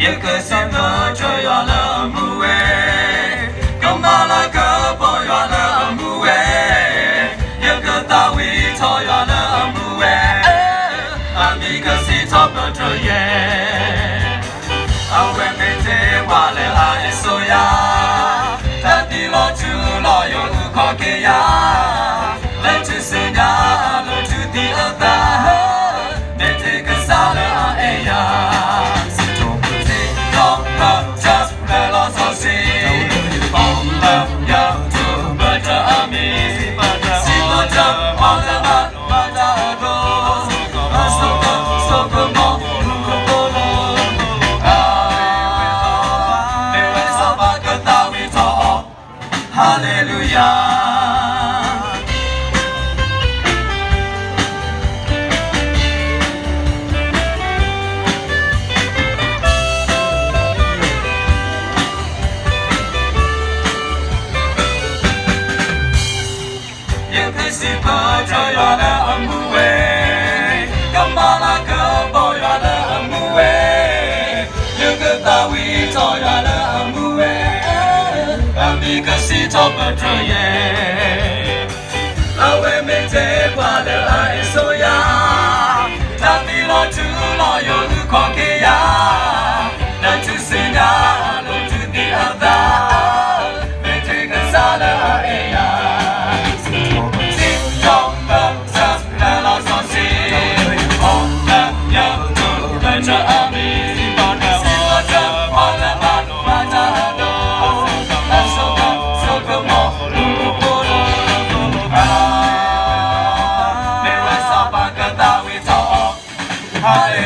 ယကစံးဘျုးယွၤလၢအမူဝဲ, ကမၤလၤကပီၤယွၤလၢအမူဝဲ, ယကသးဝံၣ်ထီၣ်ယွၤလၢအမူဝဲ, အမံၤကစံးထီၣ်ပတြၢၤယဲ. အဝဲမ့ၢ်တ့ၢ်ပှၤလၢအအ့ၣ်စိယၤ, တၢ်သံလီၤထူလီၤယိာ်အုၣ်ခီၣ်က့ၤယၤ, လၢထူၣ်စုညါအလိၤထူၣ်သံအသး, မ့ၢ်တ့ၢ်ကစၢ်လၢအအဲၣ်ယၤ, စံးထီၣ်ပတြၢၤ, စံးထီၣ်ပတြၢၤလၢလီၤစီဆှံ, အိၣ်လၢယထူၣ်ပတြၢၤအမံၤ, စံးထီၣ်ပတြၢၤပှၤလၢအ Hallelujah. ယကစံးဘျုးယွၤလၢအမူဝဲ, ကမၤလၤကပီၤယွၤလၢအမူဝဲ, ယကသးဝံၣ်ထီၣ်ယွၤလၢအမူဝဲ, အမံၤကစံးထီၣ်ပတြၢၤယဲ. အဝဲမ့ၢ်တ့ၢ်ပှၤလၢအအ့ၣ်စိယၤ, တၢ်သံလီၤထူလီၤယိာ်အုၣ်ခီၣ်က့ၤယၤ, လၢထူၣ်စုညါအလိၤထူၣ်သံအသး, မ့ၢ်တ့ၢ်ကစၢ်လၢအအဲၣ်ယၤ, စံးထီၣ်ပတြၢၤလၢလီၤစီဆှံ, အိၣ်လၢယထူၣ်ပတြၢၤအမံၤ, စံးထီၣ်ပတြၢၤပှၤလၢအ မ့ၢ်ဝဲစီၤပၤကသးဝံၣ်ထီၣ်အီၤ, Hallelujah.